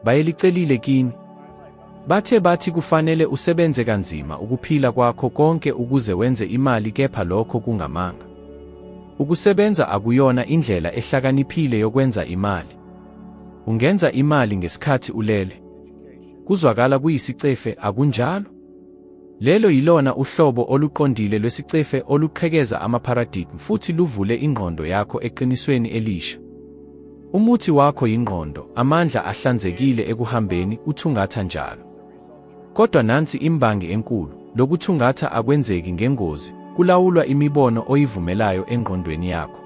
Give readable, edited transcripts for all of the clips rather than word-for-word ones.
Bayelicelile kini. Bathe bathi kufanele usebenze kanzima ukuphila kwakho konke ukuze wenze imali kepha lokho kungamanga. Ukusebenza akuyona indlela ehlakaniphile yokwenza imali. Ungenza imali ngesikhathi ulele. Kuzwakala kuyisicefe, akunjalo? Lelo yilona uhlobo oluqondile lwesicefe oluqhekeza amaparadigm futhi luvule ingqondo yakho eqinisweni elisha. Umuthi wakho yingqondo, amandla ahlanzekile ekuhambeni uthungatha njalo. Kodwa nansi imbangi enkulu, lokuthungatha akwenzeki ngengozi, kulawulwa imibono oyivumelayo engqondweni yakho.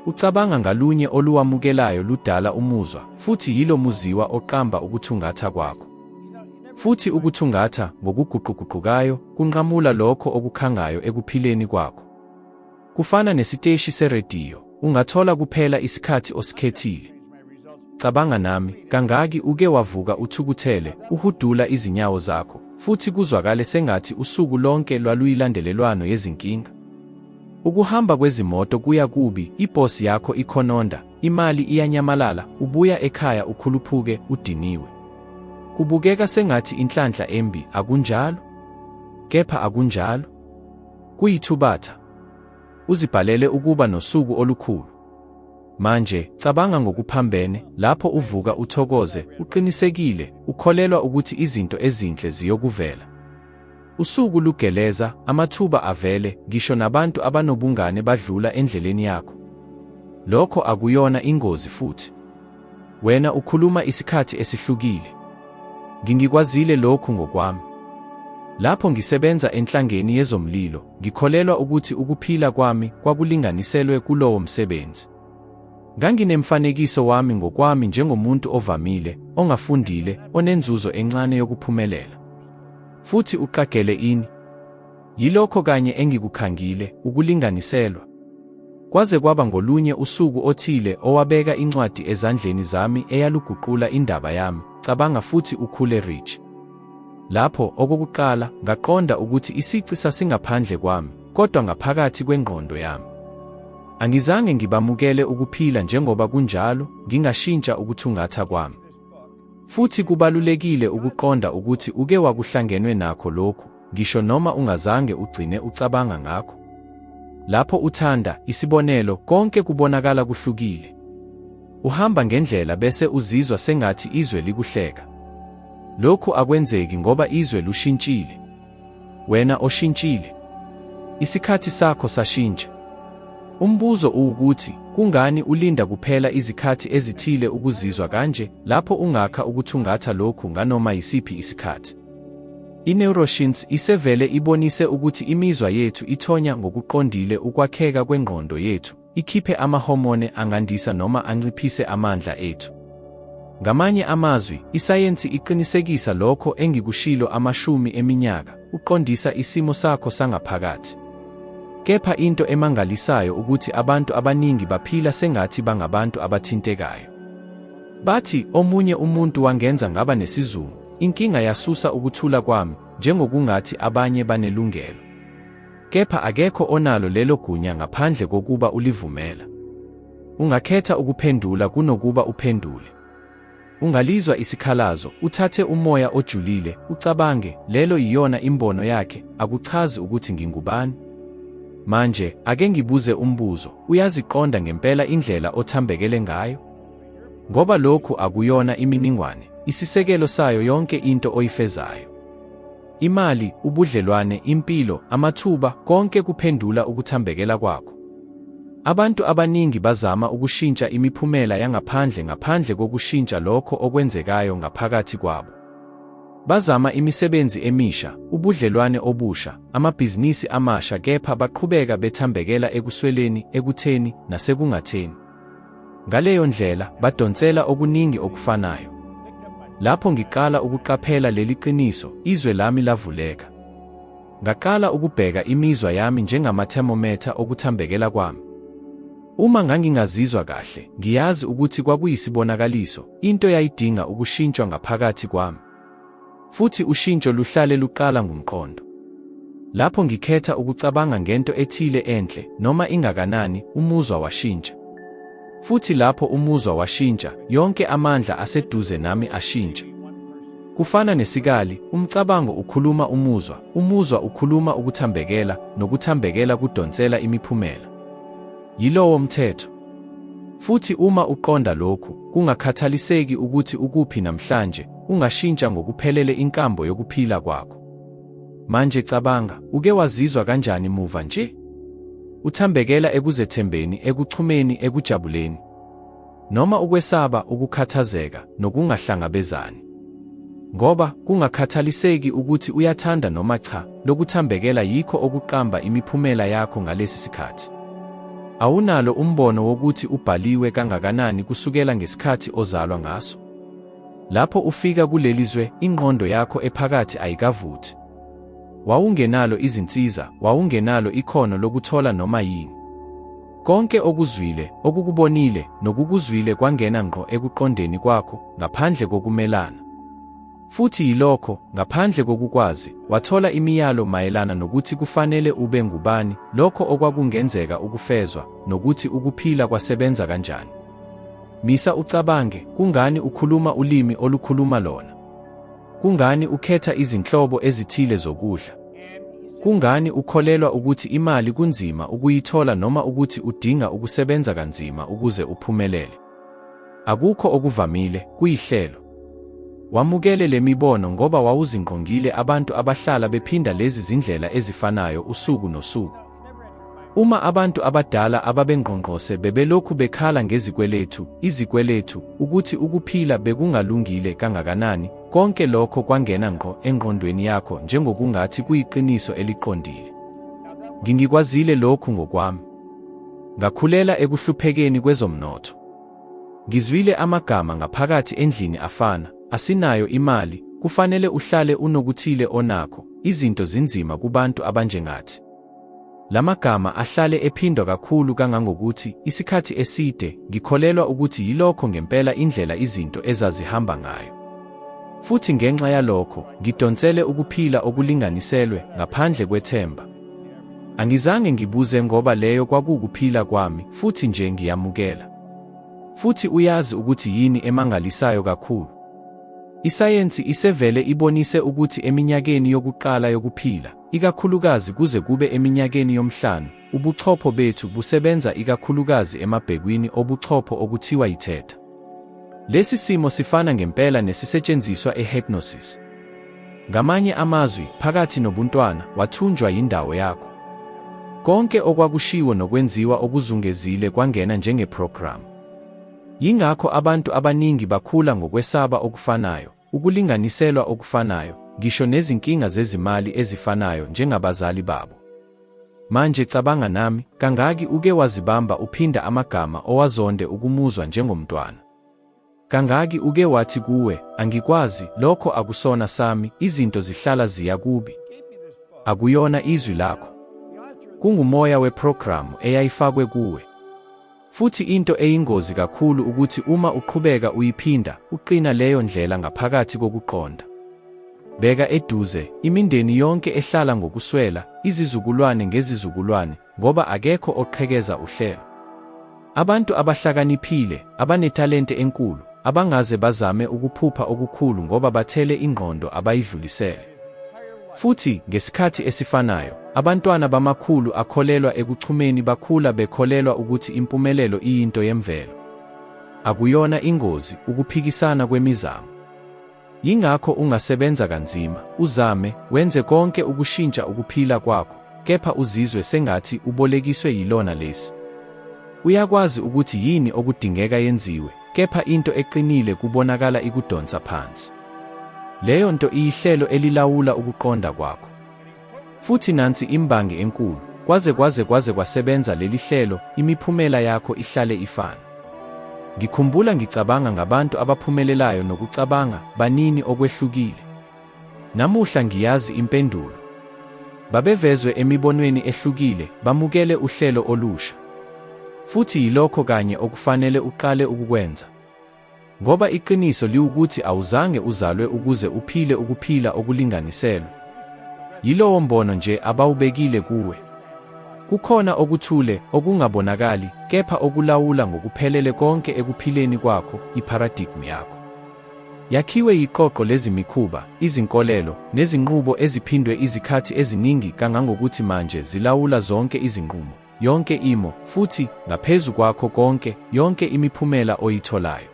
Ucabanga ngalunye oluwamukelayo ludala umuzwa, futhi yilo muziwa oqamba ukuthungatha kwakho. Futhi ukuthungatha, ngokuguquguqukayo, kunqamula lokho okukhangayo ekuphileni kwakho. Kufana nesiteshi serediyo, ungathola kuphela isikhathi osikhethile. Cabanga nami, kangaki uke wavuka uthukuthele, uhudula izinyawo zakho, futhi kuzwakale sengathi usuku lonke lwaluyilandelelwano yezinkinga? Ukuhamba kwezimoto kuya kubi, ibhosi yakho ikhononda, imali iyanyamalala, ubuya ekhaya ukhuluphuke, udiniwe. Kubukeka sengathi inhlanhla embi, akunjalo? Kepha akunjalo. Kuyithubatha. Uzibhalele ukuba nosuku olukhulu. Manje, cabanga ngokuphambene, lapho uvuka uthokoze, uqinisekile, ukholelwa ukuthi izinto ezinhle ziyokuvela. Usuku lugeleza, amathuba avele, ngisho nabantu abanobungane badlula endleleni yakho. Lokho akuyona ingozi futhi. Wena ukhuluma isikhathi esihlukile. Ngingikwazile lokhu ngokwami. Lapho ngisebenza enhlangeni yezomlilo, ngikholelwa ukuthi ukuphila kwami kwakulinganiselwe kulowo msebenzi. Nganginemfanekiso wami ngokwami njengomuntu ovamile, ongafundile, onenzuzo encane yokuphumelela. Futhi uqagele ini? Yilokho kanye engikukhangile, ukulinganiselwa. Kwaze kwaba ngolunye usuku othile owabeka incwadi ezandleni zami eyaluguqula indaba yami, Cabanga Futhi Ukhule Rich. Lapho, okokuqala, ngaqonda ukuthi isici sasingaphandle kwami, kodwa ngaphakathi kwengqondo yami. Angizange ngibamukele ukuphila njengoba kunjalo, ngingashintsha ukuthungatha kwami. Futhi kubalulekile ukuqonda ukuthi uke wakuhlangenwe nakho lokhu, ngisho noma ungazange ugcine ucabanga ngakho. Lapho uthanda, isibonelo, konke kubonakala kuhlukile. Uhamba ngendlela bese uzizwa sengathi izwe likuhleka. Lokhu akwenzeki ngoba izwe lushintshile. Wena oshintshile. Isikhathi sakho sashintsha. Umbuzo uwukuthi, kungani ulinda kuphela izikhathi ezithile ukuzizwa kanje, lapho ungakha ukuthungatha lokhu nganoma yisiphi isikhathi? I-neuroscience isevele ibonise ukuthi imizwa yethu ithonya ngokuqondile ukwakheka kwengqondo yethu, ikhiphe amahomone angandisa noma anciphise amandla ethu. Ngamanye amazwi, isayensi iqinisekisa lokho engikushilo amashumi eminyaka, uqondisa isimo sakho sangaphakathi. Kepha into emangalisayo ukuthi abantu abaningi baphila sengathi bangabantu abathintekayo. Bathi, omunye umuntu wangenza ngaba nesizungu, inkinga yasusa ukuthula kwami, njengokungathi abanye banelungelo. Kepha akekho onalo lelo gunya ngaphandle kokuba ulivumela. Ungakhetha ukuphendula kunokuba uphendule. Ungalizwa isikhalazo, uthathe umoya ojulile, ucabange, lelo yiyona imbono yakhe, akuchazi ukuthi ngingubani. Manje, ake ngibuze umbuzo, uyaziqonda ngempela indlela othambekele ngayo? Ngoba lokhu akuyona iminingwane, isisekelo sayo yonke into oyifezayo. Imali, ubudlelwane, impilo, amathuba, konke kuphendula ukuthambekela kwakho. Abantu abaningi bazama ukushintsha imiphumela yangaphandle ngaphandle kokushintsha lokho okwenzekayo ngaphakathi kwabo. Bazama imisebenzi emisha, ubudlelwane obusha, amabhizinisi amasha kepha baqhubeka bethambekela ekusweleni, ekutheni, nasekungatheni. Ngaleyo ndlela, badonsela okuningi okufanayo. Lapho ngiqala ukuqaphela leli qiniso, izwe lami lavuleka. Ngaqala ukubheka imizwa yami njengamathemometha okuthambekela kwami. Uma ngangingazizwa kahle, ngiyazi ukuthi kwakuyisibonakaliso, into yayidinga ukushintshwa ngaphakathi kwami. Futhi ushintsho luhlale luqala ngumqondo. Lapho ngikhetha ukucabanga ngento ethile enhle, noma ingakanani, umuzwa washintsha. Futhi lapho umuzwa washintsha, yonke amandla aseduze nami ashintsha. Kufana nesikali, umcabango ukhuluma umuzwa, umuzwa ukhuluma ukuthambekela, nokuthambekela kudonsela imiphumela. Yilowo mthetho. Futhi uma uqonda lokhu, kungakhathaliseki ukuthi ukuphi namhlanje, ungashintsha ngokuphelele inkambo yokuphila kwakho. Manje cabanga, uke wazizwa kanjani muva nje? Uthambekela ekuzethembeni, ekuchumeni, ekujabuleni. Noma ukwesaba, ukukhathazeka, nokungahlangabezani. Ngoba, kungakhathaliseki ukuthi uyathanda noma cha, lokuthambekela yikho okuqamba imiphumela yakho ngalesi sikhathi. Awunalo umbono wokuthi ubhaliwe kangakanani kusukela ngesikhathi ozalwa ngaso. Lapho ufika kuleli zwe, ingqondo yakho ephakathi ayikavuthi. Wawungenalo izinsiza, wawungenalo ikhono lokuthola noma yini. Konke okuzwile, okukubonile, nokukuzwile kwangena ngqo ekuqondeni kwakho, ngaphandle kokumelana. Futhi yilokho, ngaphandle kokukwazi, wathola imiyalo mayelana nokuthi kufanele ube ngubani, lokho okwakungenzeka ukufezwa, nokuthi ukuphila kwasebenza kanjani. Misa ucabange, kungani ukhuluma ulimi olukhuluma lona? Kungani ukhetha izinhlobo ezithile zokudla? Kungani ukholelwa ukuthi imali kunzima ukuyithola noma ukuthi udinga ukusebenza kanzima ukuze uphumelele? Akukho okuvamile, kuyihlelo. Wamukele le mibono ngoba wawuzingqongile abantu abahlala bephinda lezi zindlela ezifanayo usuku nosuku. Uma abantu abadala ababengqongqose bebelokhu bekhala ngezikweletu, izikweletu, ukuthi ukuphila bekungalungile kangakanani, konke lokho kwangena ngqo engqondweni yakho njengokungathi kuyiqiniso eliqondile. Ngingikwazile lokhu ngokwami. Ngakhulela ekuhluphekeni kwezomnotho. Ngizwile amagama ngaphakathi endlini afana, asinayo imali, kufanele uhlale unokuthile onakho, izinto zinzima kubantu abanjengathi. La magama ahlale ephindwa kakhulu kangangokuthi, isikhathi eside, ngikholelwa ukuthi yilokho ngempela indlela izinto ezazihamba ngayo. Futhi ngenxa yalokho, ngidonsele ukuphila okulinganiselwe, ngaphandle kwethemba. Angizange ngibuze ngoba leyo kwakuwukuphila kwami, futhi nje ngiyamukela. Futhi uyazi ukuthi yini emangalisayo kakhulu? Isayensi isevele ibonise ukuthi eminyakeni yokuqala yokuphila, ikakhulukazi kuze kube eminyakeni yomhlanu, ubuchopho bethu busebenza ikakhulukazi emabhekwini obuchopho okuthiwa yi-theta. Lesi simo sifana ngempela nesisetshenziswa e-hypnosis. Ngamanye amazwi, phakathi nobuntwana, wathunjwa yindawo yakho. Konke okwakushiwo nokwenziwa okuzungezile kwangena njengeprogramu. Yingakho abantu abaningi bakhula ngokwesaba okufanayo, ukulinganiselwa okufanayo, ngisho nezinkinga zezimali ezifanayo njengabazali babo. Manje cabanga nami, kangaki uke wazibamba uphinda amagama owazonde ukumuzwa njengomntwana? Kangaki uke wathi kuwe, angikwazi, lokho akusona sami, izinto zihlala ziya kubi? Akuyona izwi lakho. Kungumoya weprogramu eyayifakwe kuwe. Futhi into eyingozi kakhulu ukuthi uma uqhubeka uyiphinda, uqina leyo ndlela ngaphakathi kokuqonda. Bheka eduze, imindeni yonke ehlala ngokuswela, izizukulwane ngezizukulwane, ngoba akekho oqhekeza uhlelo. Abantu abahlakaniphile, abanethalente enkulu, abangaze bazame ukuphupha okukhulu ngoba bathele ingqondo abayidlulisele. Futhi, ngesikhathi esifanayo, abantwana bamakhulu akholelwa ekuchumeni bakhula bekholelwa ukuthi impumelelo iyinto yemvelo. Akuyona ingozi, ukuphikisana kwemizamo. Yingakho ungasebenza kanzima, uzame, wenze konke ukushintsha ukuphila kwakho, kepha uzizwe sengathi ubolekiswe yilona lesi. Uyakwazi ukuthi yini okudingeka yenziwe, kepha into eqinile kubonakala ikudonsa phansi. Leyo nto iyihlelo elilawula ukuqonda kwakho. Futhi nansi imbangi enkulu, kwaze kwaze kwaze kwasebenza leli hlelo, imiphumela yakho ihlale ifana. Ngikhumbula ngicabanga ngabantu abaphumelelayo nokucabanga, banini okwehlukile? Namuhla ngiyazi impendulo. Babevezwe emibonweni ehlukile, bamukele uhlelo olusha. Futhi yilokho kanye okufanele uqale ukukwenza. Ngoba iqiniso liwukuthi awuzange uzalwe ukuze uphile ukuphila okulinganiselwe. Yilowo mbono nje abawubekile kuwe. Kukhona okuthule, okungabonakali, kepha okulawula ngokuphelele konke ekuphileni kwakho, iparadigmu yakho. Yakhiwe yiqoqo lezimikhuba, izinkolelo, nezinqubo eziphindwe izikhathi eziningi kangangokuthi manje zilawula zonke izinqumo, yonke imo, futhi, ngaphezu kwakho konke, yonke imiphumela oyitholayo.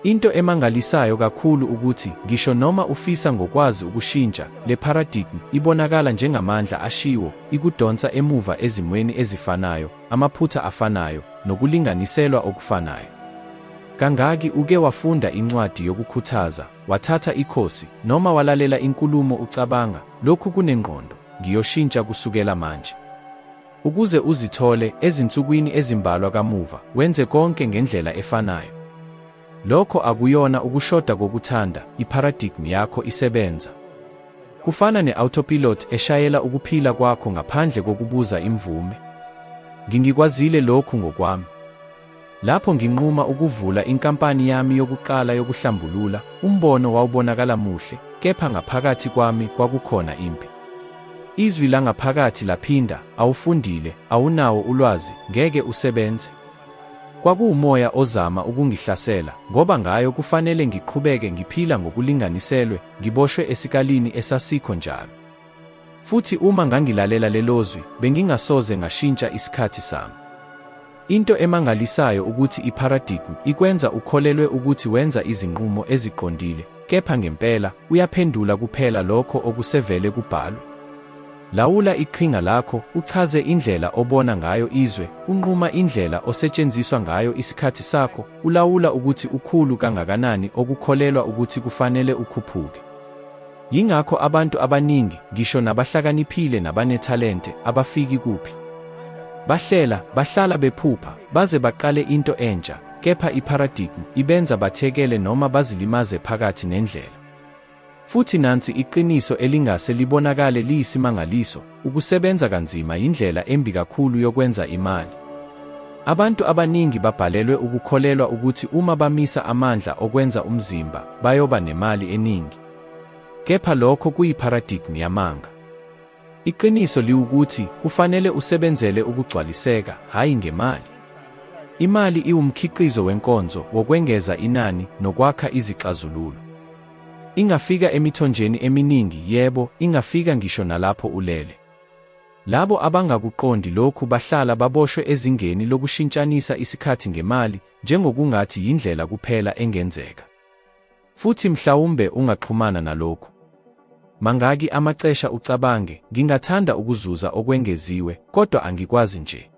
Into emangalisayo kakhulu ukuthi, ngisho noma ufisa ngokwazi ukushintsha, le paradigm ibonakala njengamandla ashiwo, ikudonsa emuva ezimweni ezifanayo, amaphutha afanayo, nokulinganiselwa okufanayo. Kangaki uke wafunda incwadi yokukhuthaza, wathatha ikhosi, noma walalela inkulumo ucabanga, Lokhu kunengqondo, ngiyoshintsha kusukela manje? Ukuze uzithole, ezinsukwini ezimbalwa kamuva, wenze konke ngendlela efanayo. Lokho akuyona ukushoda kokuthanda, iparadigm yakho isebenza. Kufana ne-autopilot eshayela ukuphila kwakho ngaphandle kokubuza imvume. Ngingikwazile lokhu ngokwami. Lapho nginquma ukuvula inkampani yami yokuqala yokuhlambulula, umbono wawubonakala muhle, kepha ngaphakathi kwami kwakukhona impi. Izwi langaphakathi laphinda, Awufundile, awunawo ulwazi, ngeke usebenze. Kwakuwumoya ozama ukungihlasela, ngoba ngayo kufanele ngiqhubeke ngiphila ngokulinganiselwe, ngiboshwe esikalini esasikho njalo. Futhi uma ngangilalela lelozwi, bengingasoze ngashintsha isikhathi sami. Into emangalisayo ukuthi iparadigm ikwenza ukholelwe ukuthi wenza izinqumo eziqondile, kepha ngempela, uyaphendula kuphela lokho okusevele kubhalwe. Lawula iqhinga lakho, uchaze indlela obona ngayo izwe, unquma indlela osetshenziswa ngayo isikhathi sakho, ulawula ukuthi ukhulu kangakanani okukholelwa ukuthi kufanele ukhuphuke. Yingakho abantu abaningi, ngisho nabahlakaniphile nabanethalente, abafiki kuphi. Bahlela, bahlala bephupha, baze baqale into entsha, kepha iparadigm ibenza bathekele noma bazilimaze phakathi nendlela. Futhi nansi iqiniso elingase libonakale liyisimangaliso, ukusebenza kanzima yindlela embi kakhulu yokwenza imali. Abantu abaningi babhalelwe ukukholelwa ukuthi uma bamisa amandla okwenza umzimba, bayoba nemali eningi. Kepha lokho kuyiparadigm yamanga. Iqiniso liwukuthi kufanele usebenzele ukugcwaliseka, hhayi ngemali. Imali iwumkhiqizo wenkonzo, wokwengeza inani, nokwakha izixazululo. Ingafika emithonjeni eminingi, yebo, ingafika ngisho nalapho ulele. Labo abangakuqondi lokhu bahlala baboshwe ezingeni lokushintshanisa isikhathi ngemali, njengokungathi yindlela kuphela engenzeka. Futhi mhlawumbe ungaxhumana nalokhu. Mangaki amaxesha ucabange, ngingathanda ukuzuza okwengeziwe, kodwa angikwazi nje.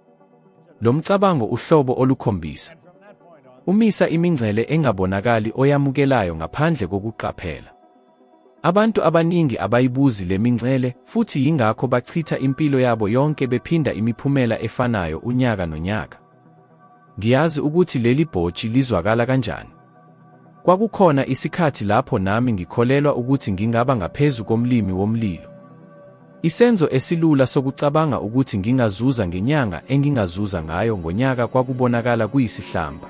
Lo mcabango uhlobo olukhombisa. Umisa imingcele engabonakali oyamukelayo ngaphandle kokuqaphela. Abantu abaningi abayibuzi le mingcele futhi yingakho bachitha impilo yabo yonke bephinda imiphumela efanayo unyaka nonyaka. Ngiyazi ukuthi leli bhotshi lizwakala kanjani. Kwakukhona isikhathi lapho nami ngikholelwa ukuthi ngingaba ngaphezu komlimi womlilo. Isenzo esilula sokucabanga ukuthi ngingazuza ngenyanga engingazuza ngayo ngonyaka kwakubonakala kuyisihlamba.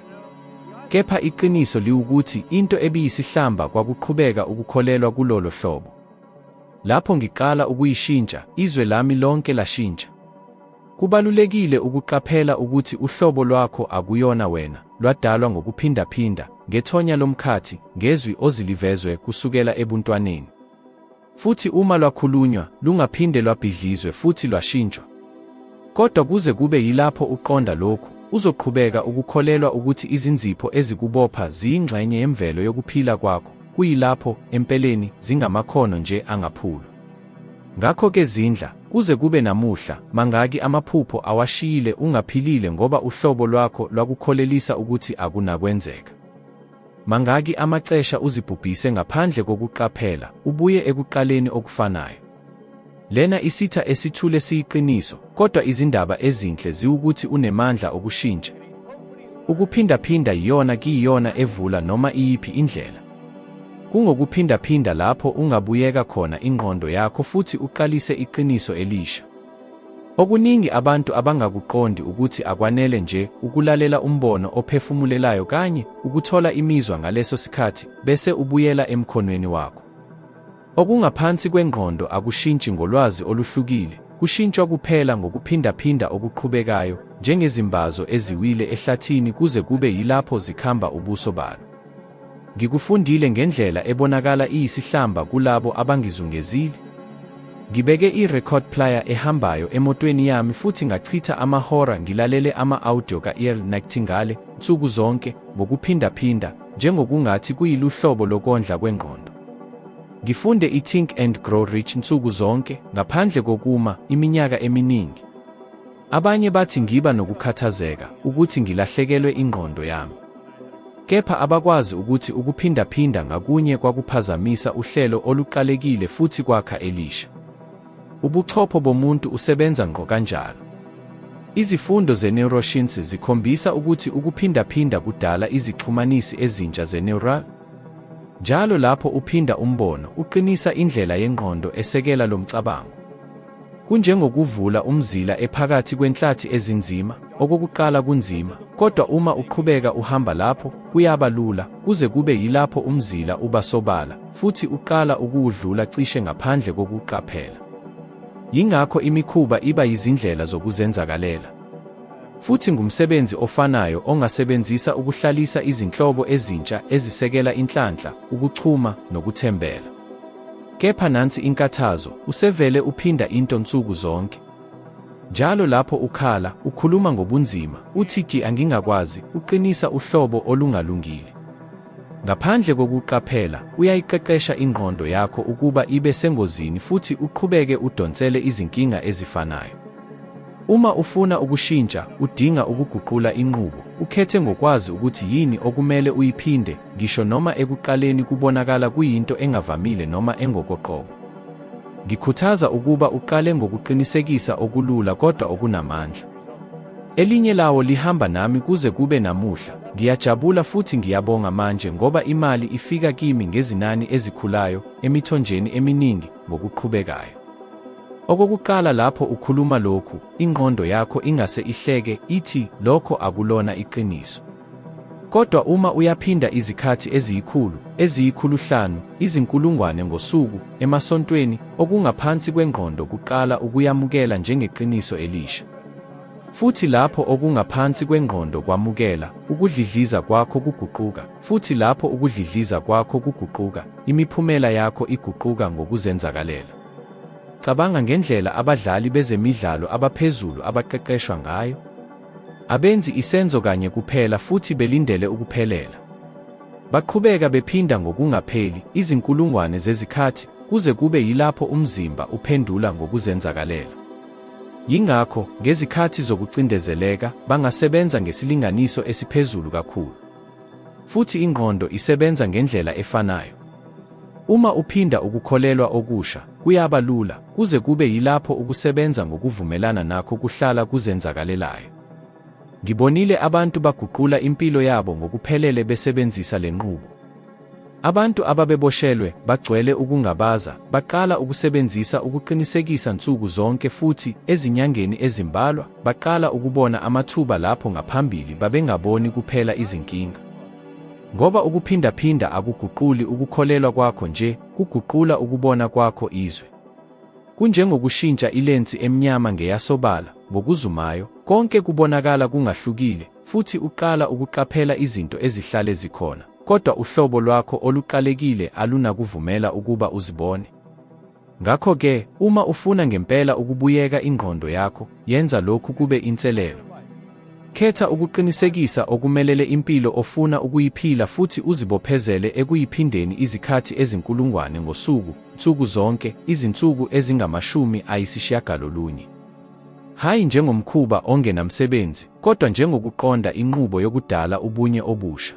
Kepha iqiniso liwukuthi into ebiyisihlamba kwakuqhubeka ukukholelwa kulolo hlobo. Lapho ngiqala ukuyishintsha, izwe lami lonke lashintsha. Kubalulekile ukuqaphela ukuthi uhlobo lwakho akuyona wena, lwadalwa ngokuphindaphinda, ngethonya lomkhathi, ngezwi ozilivezwe kusukela ebuntwaneni. Futhi uma lwakhulunywa, lungaphinde lwabhidlizwe futhi lwashintshwa. Kodwa kuze kube yilapho uqonda lokhu, uzoqhubeka ukukholelwa ukuthi izinzipho ezikubopha ziyingxenye yemvelo yokuphila kwakho, kuyilapho, empeleni, zingamakhono nje angaphulwa. Ngakho-ke zindla, kuze kube namuhla, mangaki amaphupho awashiyile ungaphilile ngoba uhlobo lwakho lwakukholelisa ukuthi akunakwenzeka? Mangaki amaxesha uzibhubhise ngaphandle kokuqaphela, ubuye ekuqaleni okufanayo? Lena isitha esithule siyiqiniso, kodwa izindaba ezinhle ziwukuthi unemandla okushintsha. Ukuphindaphinda yiyona kiyiyona evula noma iyiphi indlela. Kungokuphindaphinda lapho ungabuyeka khona ingqondo yakho futhi uqalise iqiniso elisha. Okuningi abantu abangakuqondi ukuthi akwanele nje ukulalela umbono ophefumulelayo kanye ukuthola imizwa ngaleso sikhathi bese ubuyela emkhonweni wakho. Okungaphansi kwengqondo akushintshi ngolwazi oluhlukile. kushintshwa kuphela ngokuphindaphinda okuqhubekayo, njengezimbazo eziwile ehlathini kuze kube yilapho zikhamba ubuso balo. Ngikufundile ngendlela ebonakala iyisihlamba kulabo abangizungezile. Ngibeke i-record player ehambayo emotweni yami futhi ngachitha amahora ngilalele ama-audio ka-Earl Nightingale nsuku zonke, ngokuphindaphinda, njengokungathi kuyiluhlobo lokondla kwengqondo. Ngifunde i-Think and Grow Rich nsuku zonke, ngaphandle kokuma, iminyaka eminingi. Abanye bathi ngiba nokukhathazeka, ukuthi ngilahlekelwe ingqondo yami. Kepha abakwazi ukuthi ukuphindaphinda ngakunye kwakuphazamisa uhlelo oluqalekile futhi kwakha elisha. Ubuchopho bomuntu usebenza ngqo kanjalo. Izifundo ze-neuroscience zikhombisa ukuthi ukuphindaphinda kudala izixhumanisi ezintsha ze-neural. Njalo lapho uphinda umbono, uqinisa indlela yengqondo esekela lo mcabango. Kunjengokuvula umzila ephakathi kwenhlathi ezinzima, okokuqala kunzima, kodwa uma uqhubeka uhamba lapho, kuyaba lula, kuze kube yilapho umzila uba sobala, futhi uqala ukuwudlula cishe ngaphandle kokuqaphela. Yingakho imikhuba iba yizindlela zokuzenzakalela. Futhi ngumsebenzi ofanayo ongasebenzisa ukuhlalisa izinhlobo ezintsha ezisekela inhlanhla, ukuchuma, nokuthembela. Kepha nansi inkathazo, usevele uphinda into nsuku zonke. Njalo lapho ukhala, ukhuluma ngobunzima, uthi ki angingakwazi, uqinisa uhlobo olungalungile. Ngaphandle kokuqaphela, uyayiqeqesha ingqondo yakho ukuba ibe sengozini futhi uqhubeke udonsele izinkinga ezifanayo. Uma ufuna ukushintsha, udinga ukuguqula inqubo, ukhethe ngokwazi ukuthi yini okumele uyiphinde, ngisho noma ekuqaleni kubonakala kuyinto engavamile noma engokoqobo. Ngikhuthaza ukuba uqale ngokuqinisekisa okulula kodwa okunamandla. Elinye lawo lihamba nami kuze kube namuhla. Ngiyajabula futhi ngiyabonga manje ngoba imali ifika kimi ngezinani ezikhulayo, emithonjeni eminingi, ngokuqhubekayo. Okokuqala lapho ukhuluma lokhu, ingqondo yakho ingase ihleke, ithi, Lokho akulona iqiniso. Kodwa uma uyaphinda izikhathi eziyikhulu, eziyikhuluhlanu, izinkulungwane ngosuku, emasontweni, okungaphansi kwengqondo kuqala ukuyamukela njengeqiniso elisha. Futhi lapho okungaphansi kwengqondo kwamukela, ukudlidliza kwakho kuguquka, futhi lapho ukudlidliza kwakho kuguquka, imiphumela yakho iguquka ngokuzenzakalela. Cabanga ngendlela abadlali bezemidlalo abaphezulu abaqeqeshwa ngayo. Abenzi isenzo kanye kuphela futhi belindele ukuphelela. Baqhubeka bephinda ngokungapheli, izinkulungwane zezikhathi, kuze kube yilapho umzimba uphendula ngokuzenzakalela. Yingakho, ngezikhathi zokucindezeleka, bangasebenza ngesilinganiso esiphezulu kakhulu. Futhi ingqondo isebenza ngendlela efanayo. Uma uphinda ukukholelwa okusha, kuyaba lula, kuze kube yilapho ukusebenza ngokuvumelana nakho kuhlala kuzenzakalelayo. Ngibonile abantu baguqula impilo yabo ngokuphelele besebenzisa le nqubo. Abantu ababeboshelwe, bagcwele ukungabaza, baqala ukusebenzisa ukuqinisekisa nsuku zonke futhi, ezinyangeni ezimbalwa, baqala ukubona amathuba lapho ngaphambili babengaboni kuphela izinkinga. Ngoba ukuphindaphinda akuguquli ukukholelwa kwakho nje, kuguqula ukubona kwakho izwe. Kunjengokushintsha ilensi emnyama ngeyasobala, ngokuzumayo, konke kubonakala kungahlukile, futhi uqala ukuqaphela izinto ezihlale zikhona, kodwa uhlobo lwakho oluqalekile alunakuvumela ukuba uzibone. Ngakho-ke, uma ufuna ngempela ukubuyeka ingqondo yakho, yenza lokhu kube inselelo. Khetha ukuqinisekisa okumelele impilo ofuna ukuyiphila futhi uzibophezele ekuyiphindeni izikhathi ezinkulungwane ngosuku, nsuku zonke, izinsuku ezingama-90. Hhayi njengomkhuba ongenamsebenzi, kodwa njengokuqonda inqubo yokudala ubunye obusha.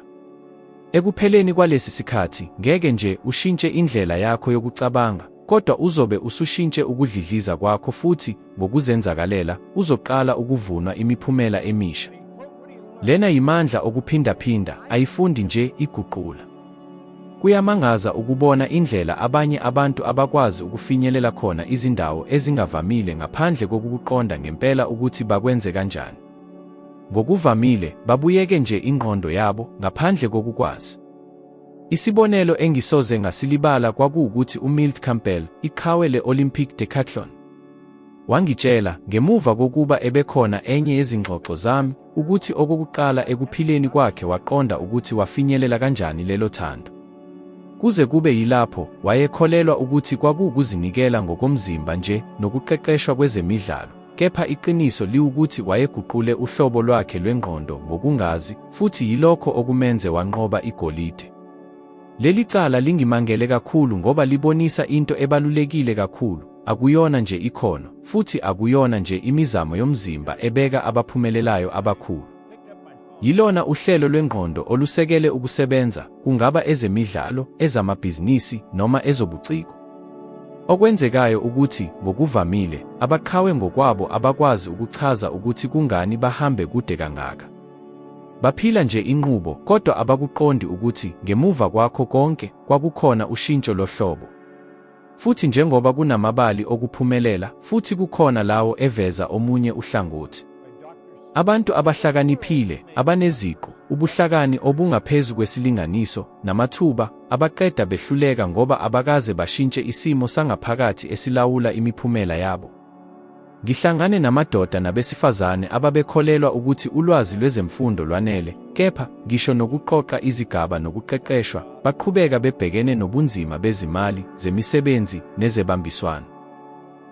Ekupheleni kwalesi sikhathi, ngeke nje ushintshe indlela yakho yokucabanga, kodwa uzobe usushintshe ukudlidliza kwakho futhi, ngokuzenzakalela, uzoqala ukuvunwa imiphumela emisha. Lena yimandla okuphindaphinda, ayifundi nje, iguqula. Kuyamangaza ukubona indlela abanye abantu abakwazi ukufinyelela khona izindawo ezingavamile ngaphandle kokukuqonda ngempela ukuthi bakwenze kanjani. Ngokuvamile, babuyeke nje ingqondo yabo, ngaphandle kokukwazi. Isibonelo engisoze ngasilibala kwakuwukuthi uMilt Campbell, iqhawe le-Olympic decathlon. Wangitshela, ngemuva kokuba ebekhona enye yezingxoxo zami, ukuthi okokuqala ekuphileni kwakhe waqonda ukuthi wafinyelela kanjani lelo thando. Kuze kube yilapho, wayekholelwa ukuthi kwakuwukuzinikela ngokomzimba nje nokuqeqeshwa kwezemidlalo, kepha iqiniso liwukuthi wayeguqule uhlobo lwakhe lwengqondo ngokungazi, futhi yilokho okumenze wanqoba igolide. Leli cala lingimangele kakhulu ngoba libonisa into ebalulekile kakhulu, akuyona nje ikhono, futhi akuyona nje imizamo yomzimba ebeka abaphumelelayo abakhulu. Yilona uhlelo lwengqondo olusekele ukusebenza, kungaba ezemidlalo, ezamabhizinisi, noma ezobuciko. Okwenzekayo ukuthi, ngokuvamile, abaqhawe ngokwabo abakwazi ukuchaza ukuthi kungani bahambe kude kangaka. Baphila nje inqubo, kodwa abakuqondi ukuthi, ngemuva kwakho konke, kwakukhona ushintsho lohlobo. Futhi njengoba kunamabali okuphumelela, futhi kukhona lawo eveza omunye uhlangothi. Abantu abahlakaniphile, abaneziqu, ubuhlakani obungaphezu kwesilinganiso, namathuba, abaqeda behluleka ngoba abakaze bashintshe isimo sangaphakathi esilawula imiphumela yabo. Ngihlangane namadoda nabesifazane ababekholelwa ukuthi ulwazi lwezemfundo lwanele, kepha, ngisho nokuqoqa izigaba nokuqeqeshwa, baqhubeka bebhekene nobunzima bezimali, zemisebenzi, nezebambiswano.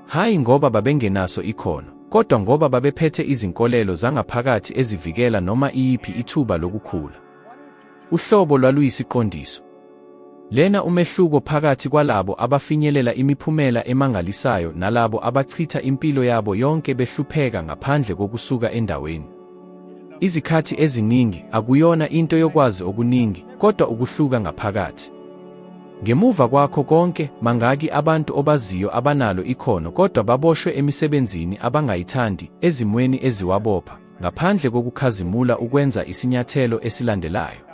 Hhayi ngoba babengenaso ikhono, kodwa ngoba babephethe izinkolelo zangaphakathi ezivikela noma iyiphi ithuba lokukhula. Uhlobo lwaluyisiqondiso. Lena umehluko phakathi kwalabo abafinyelela imiphumela emangalisayo nalabo abachitha impilo yabo yonke behlupheka ngaphandle kokusuka endaweni. Izikhathi eziningi akuyona into yokwazi okuningi, kodwa ukuhluka ngaphakathi. Ngemuva kwakho konke, mangaki abantu obaziyo abanalo ikhono kodwa baboshwe emisebenzini abangayithandi, ezimweni eziwabopha, ngaphandle kokukhazimula ukwenza isinyathelo esilandelayo?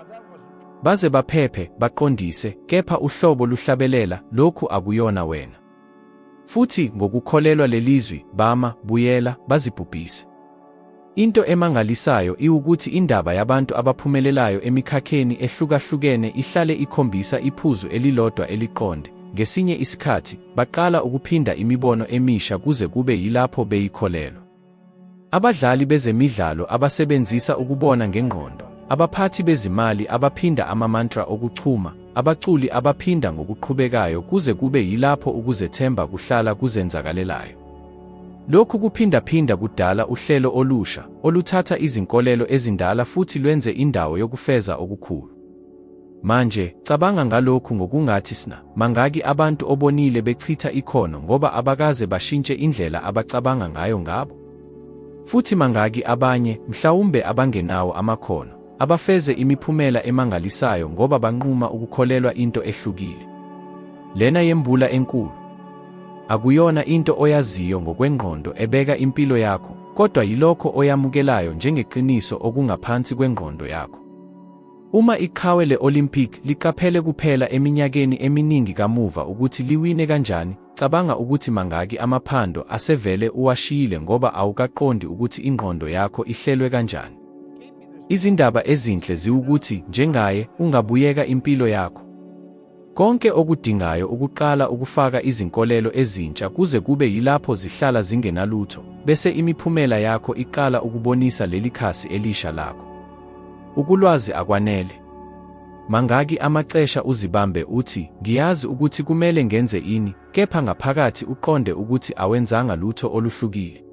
Baze baphephe, baqondise, kepha uhlobo luhlabelela, lokhu akuyona wena. Futhi ngokukholelwa lelizwi, bama, buyela, bazibhubhise. Into emangalisayo iwukuthi indaba yabantu abaphumelelayo emikhakheni ehlukahlukene ihlale ikhombisa iphuzu elilodwa eliqonde, ngesinye isikhathi, baqala ukuphinda imibono emisha kuze kube yilapho beyikholelwa. Abadlali bezemidlalo abasebenzisa ukubona ngengqondo, abaphathi bezimali abaphinda ama-mantra okuchuma, abaculi abaphinda ngokuqhubekayo kuze kube yilapho ukuzethemba kuhlala kuzenzakalelayo. Lokhu kuphindaphinda kudala uhlelo olusha, oluthatha izinkolelo ezindala futhi lwenze indawo yokufeza okukhulu. Manje, cabanga ngalokhu ngokungathi sna, mangaki abantu obonile bechitha ikhono ngoba abakaze bashintshe indlela abacabanga ngayo ngabo? Futhi mangaki abanye, mhlawumbe abangenawo amakhono, abafeze imiphumela emangalisayo ngoba banquma ukukholelwa into ehlukile? Lena yembula enkulu. Akuyona into oyaziyo ngokwengqondo ebeka impilo yakho, kodwa yilokho oyamukelayo njengeqiniso okungaphansi kwengqondo yakho. Uma iqhawe le-Olympic liqaphele kuphela eminyakeni eminingi kamuva ukuthi liwine kanjani, cabanga ukuthi mangaki amaphando asevele uwashiyile ngoba awukaqondi ukuthi ingqondo yakho ihlelwe kanjani. Izindaba ezinhle ziwukuthi, njengaye, ungabuyeka impilo yakho. Konke okudingayo ukuqala ukufaka izinkolelo ezintsha kuze kube yilapho zihlala zingenalutho, bese imiphumela yakho iqala ukubonisa leli khasi elisha lakho. Ukulwazi akwanele. Mangaki amaxesha uzibambe uthi, Ngiyazi ukuthi kumele ngenze ini, kepha ngaphakathi uqonde ukuthi awenzanga lutho oluhlukile.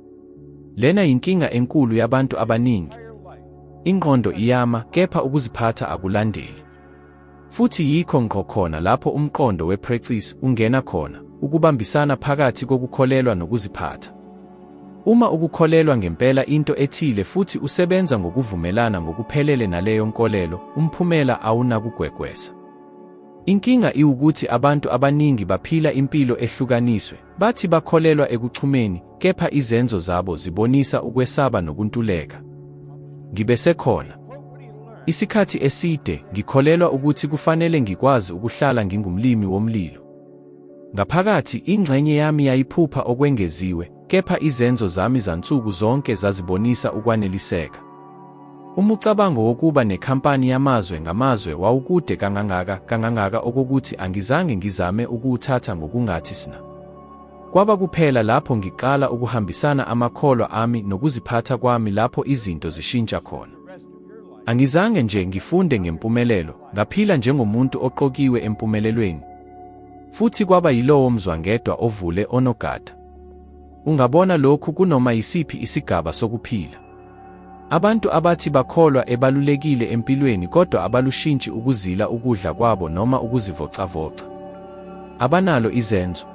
Lena yinkinga enkulu yabantu abaningi. Ingqondo iyama, kepha ukuziphatha akulandeli. Futhi yikho ngqo khona lapho umqondo we-precis ungena khona, ukubambisana phakathi kokukholelwa nokuziphatha. Uma ukukholelwa ngempela into ethile futhi usebenza ngokuvumelana ngokuphelele naleyo nkolelo, umphumela awunakugwegwesa. Inkinga iwukuthi abantu abaningi baphila impilo ehlukaniswe, bathi bakholelwa ekuchumeni, kepha izenzo zabo zibonisa ukwesaba nokuntuleka. Ngibesekhona. Isikhathi eside ngikholelwa ukuthi kufanele ngikwazi ukuhlala ngingumlimi womlilo. Ngaphakathi, ingxenye yami yayiphupha okwengeziwe, kepha izenzo zami zansuku zonke zazibonisa ukwaneliseka. Umucabango wokuba nekhampani yamazwe ngamazwe wawukude kangangaka kangangaka okokuthi angizange ngizame ukuwuthatha ngokungathi sina. Kwaba kuphela lapho ngiqala ukuhambisana amakholwa ami nokuziphatha kwami lapho izinto zishintsha khona. Angizange nje ngifunde ngempumelelo, ngaphila njengomuntu oqokiwe empumelelweni. Futhi kwaba yilowo mzwangedwa ovule onogada. Ungabona lokhu kunoma yisiphi isigaba sokuphila. Abantu abathi bakholwa ebalulekile empilweni kodwa abalushintshi ukuzila ukudla kwabo noma ukuzivocavoca. Abanalo izenzo.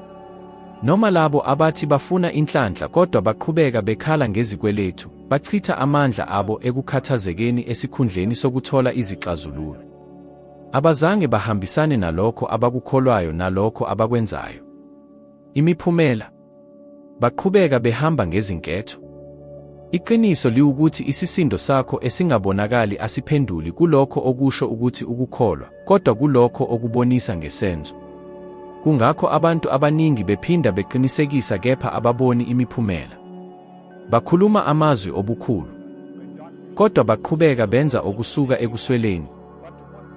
Noma labo abathi bafuna inhlanhla kodwa baqhubeka bekhala ngezikweletu, bachitha amandla abo ekukhathazekeni esikhundleni sokuthola izixazululo. Abazange bahambisane nalokho abakukholwayo nalokho abakwenzayo. Imiphumela? Baqhubeka behamba ngezinketho. Iqiniso liwukuthi isisindo sakho esingabonakali asiphenduli kulokho okusho ukuthi ukukholwa, kodwa kulokho okubonisa ngesenzo. Kungakho abantu abaningi bephinda beqinisekisa kepha ababoni imiphumela. Bakhuluma amazwi obukhulu. Kodwa baqhubeka benza okusuka ekusweleni.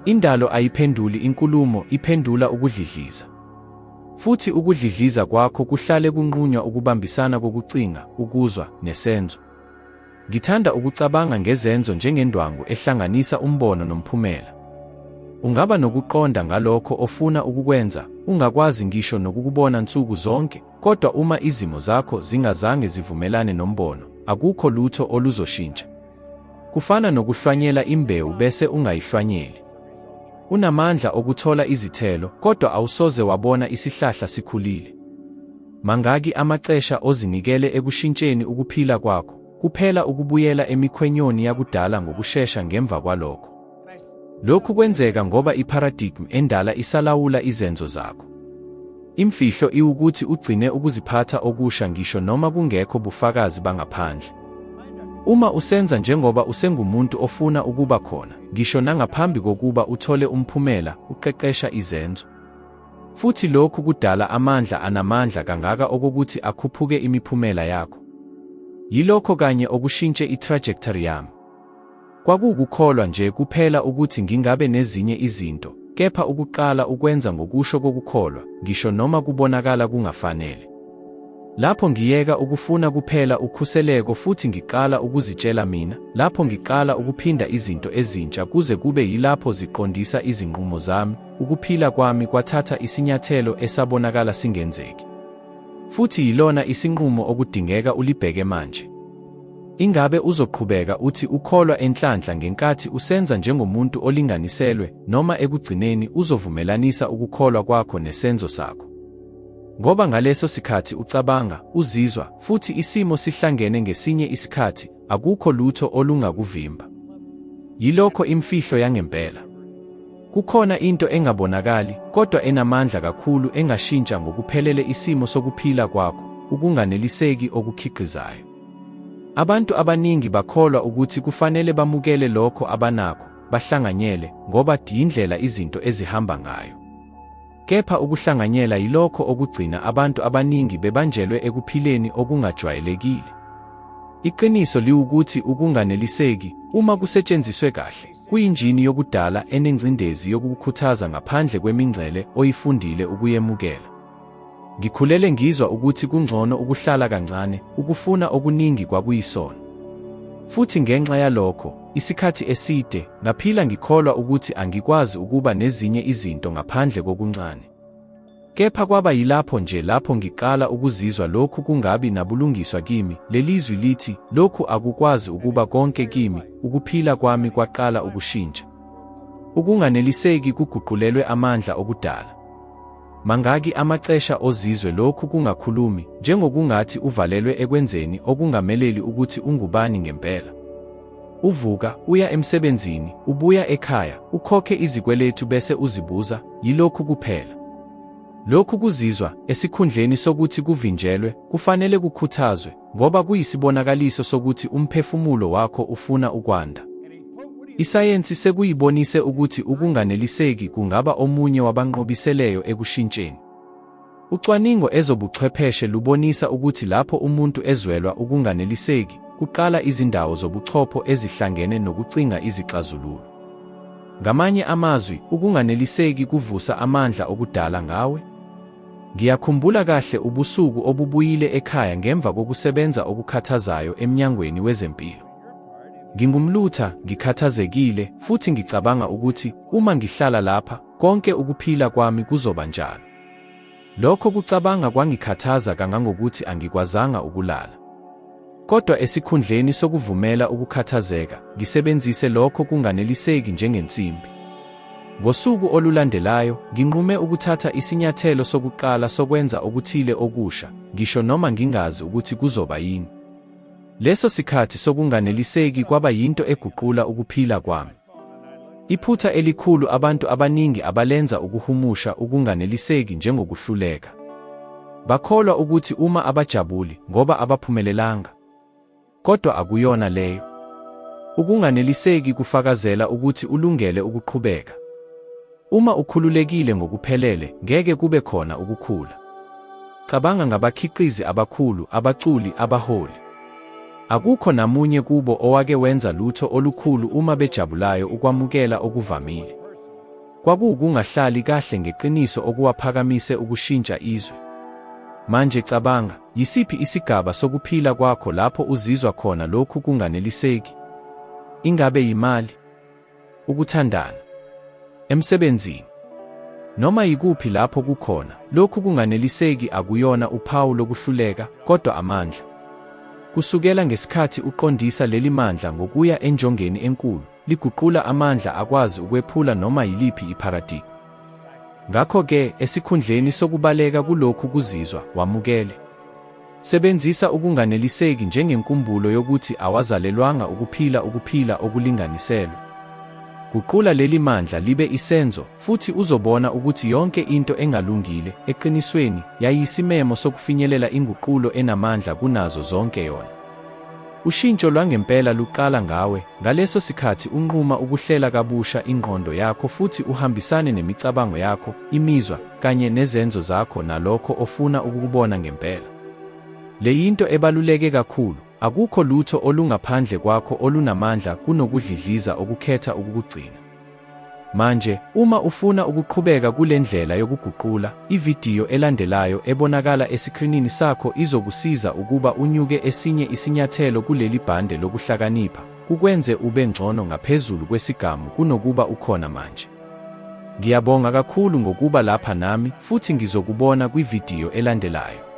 Indalo ayiphenduli inkulumo, iphendula ukudlidliza. Futhi ukudlidliza kwakho kuhlale kunqunywa ukubambisana kokucinga, ukuzwa, nesenzo. Ngithanda ukucabanga ngezenzo njengendwangu ehlanganisa umbono nomphumela. Ungaba nokuqonda ngalokho ofuna ukukwenza, ungakwazi ngisho nokukubona nsuku zonke, kodwa uma izimo zakho zingazange zivumelane nombono, akukho lutho oluzoshintsha. Kufana nokuhlwanyela imbewu bese ungayihlwanyeli. Unamandla okuthola izithelo, kodwa awusoze wabona isihlahla sikhulile. Mangaki amaxesha ozinikele ekushintsheni ukuphila kwakho, kuphela ukubuyela emikhwenyoni yakudala ngokushesha ngemva kwalokho? Lokhu kwenzeka ngoba iparadigm endala isalawula izenzo zakho. Imfihlo iwukuthi ugcine ukuziphatha okusha ngisho noma kungekho bufakazi bangaphandle. Uma usenza njengoba usengumuntu ofuna ukuba khona, ngisho nangaphambi kokuba uthole umphumela, uqeqesha izenzo. Futhi lokhu kudala amandla anamandla kangaka okokuthi akhuphuke imiphumela yakho. Yilokho kanye okushintshe i-trajectory yami. Kwakuwukukholwa nje kuphela ukuthi ngingabe nezinye izinto, kepha ukuqala ukwenza ngokusho kokukholwa, ngisho noma kubonakala kungafanele. Lapho ngiyeka ukufuna kuphela ukhuseleko futhi ngiqala ukuzitshela mina, lapho ngiqala ukuphinda izinto ezintsha kuze kube yilapho ziqondisa izinqumo zami, ukuphila kwami kwathatha isinyathelo esabonakala singenzeki. Futhi yilona isinqumo okudingeka ulibheke manje. Ingabe uzoqhubeka uthi ukholwa enhlanhla ngenkathi usenza njengomuntu olinganiselwe noma ekugcineni uzovumelanisa ukukholwa kwakho nesenzo sakho? Ngoba ngaleso sikhathi ucabanga, uzizwa, futhi isimo sihlangene ngesinye isikhathi, akukho lutho olungakuvimba. Yilokho imfihlo yangempela. Kukhona into engabonakali, kodwa enamandla kakhulu engashintsha ngokuphelele isimo sokuphila kwakho, ukunganeliseki okukhiqizayo. Abantu abaningi bakholwa ukuthi kufanele bamukele lokho abanakho, bahlanganyele, ngoba yindlela izinto ezihamba ngayo. Kepha ukuhlanganyela yilokho okugcina abantu abaningi bebanjelwe ekuphileni okungajwayelekile. Iqiniso liwukuthi ukunganeliseki, uma kusetshenziswe kahle, kuyinjini yokudala enengcindezi yokukukhuthaza ngaphandle kwemingcele oyifundile ukuyemukela. Ngikhulele ngizwa ukuthi kungcono ukuhlala kancane, ukufuna okuningi kwakuyisono. Futhi ngenxa yalokho, isikhathi eside, ngaphila ngikholwa ukuthi angikwazi ukuba nezinye izinto ngaphandle kokuncane. Kepha kwaba yilapho nje lapho ngiqala ukuzizwa lokhu kungabi nabulungiswa kimi, lelizwi lithi, lokhu akukwazi ukuba konke kimi, ukuphila kwami kwaqala ukushintsha. Ukunganeliseki kuguqulelwe amandla okudala. Mangaki amaxesha ozizwe lokhu kungakhulumi, njengokungathi uvalelwe ekwenzeni okungameleli ukuthi ungubani ngempela. Uvuka, uya emsebenzini, ubuya ekhaya, ukhokhe izikweletu bese uzibuza, yilokhu kuphela. Lokhu kuzizwa, esikhundleni sokuthi kuvinjelwe, kufanele kukhuthazwe, ngoba kuyisibonakaliso sokuthi umphefumulo wakho ufuna ukwanda. Isayensi sekuyibonise ukuthi ukunganeliseki kungaba omunye wabanqobiseleyo ekushintsheni. Ucwaningo ezobuchwepheshe lubonisa ukuthi lapho umuntu ezwelwa ukunganeliseki, kuqala izindawo zobuchopho ezihlangene nokucinga izixazululo. Ngamanye amazwi, ukunganeliseki kuvusa amandla okudala ngawe. Ngiyakhumbula kahle ubusuku obubuyile ekhaya ngemva kokusebenza okukhathazayo emnyangweni wezempilo. Ngingumlutha, ngikhathazekile, futhi ngicabanga ukuthi uma ngihlala lapha, konke ukuphila kwami kuzoba njalo. Lokho kucabanga kwangikhathaza kangangokuthi angikwazanga ukulala. Kodwa esikhundleni sokuvumela ukukhathazeka, ngisebenzise lokho kunganeliseki njengensimbi. Ngosuku olulandelayo, nginqume ukuthatha isinyathelo sokuqala sokwenza okuthile okusha, ngisho noma ngingazi ukuthi kuzoba yini. Leso sikhathi sokunganeliseki kwaba yinto eguqula ukuphila kwami. Iphutha elikhulu abantu abaningi abalenza ukuhumusha ukunganeliseki njengokuhluleka. Bakholwa ukuthi uma abajabuli ngoba abaphumelelanga. Kodwa akuyona leyo. Ukunganeliseki kufakazela ukuthi ulungele ukuqhubeka. Uma ukhululekile ngokuphelele, ngeke kube khona ukukhula. Cabanga ngabakhiqizi abakhulu, abaculi, abaholi. Akukho namunye kubo owake wenza lutho olukhulu uma bejabulayo ukwamukela okuvamile. Kwakuwukungahlali kahle ngeqiniso okuwaphakamise ukushintsha izwe. Manje cabanga, yisiphi isigaba sokuphila kwakho lapho uzizwa khona lokhu kunganeliseki? Ingabe yimali? Ukuthandana? Emsebenzini? Noma yikuphi lapho kukhona, lokhu kunganeliseki akuyona uphawu lokuhluleka, kodwa amandla. Kusukela ngesikhathi uqondisa leli mandla ngokuya enjongeni enkulu, liguqula amandla akwazi ukwephula noma yiliphi ipharadigu. Ngakho-ke, esikhundleni sokubaleka kulokhu kuzizwa, wamukele. Sebenzisa ukunganeliseki njengenkumbulo yokuthi awazalelwanga ukuphila ukuphila okulinganiselwe. Guqula leli mandla libe isenzo, futhi uzobona ukuthi yonke into engalungile, eqinisweni, yayiyisimemo sokufinyelela inguqulo enamandla kunazo zonke yona. Ushintsho lwangempela luqala ngawe, ngaleso sikhathi unquma ukuhlela kabusha ingqondo yakho futhi uhambisane nemicabango yakho, imizwa, kanye nezenzo zakho nalokho ofuna ukukubona ngempela. Le yinto ebaluleke kakhulu, akukho lutho olungaphandle kwakho olunamandla kunokudlidliza okukhetha ukukugcina. Manje, uma ufuna ukuqhubeka kule ndlela yokuguqula, ividiyo elandelayo ebonakala esikrinini sakho izokusiza ukuba unyuke esinye isinyathelo kuleli bhande lokuhlakanipha, kukwenze ube ngcono ngaphezulu kwesigamu kunokuba ukhona manje. Ngiyabonga kakhulu ngokuba lapha nami futhi ngizokubona kwividiyo elandelayo.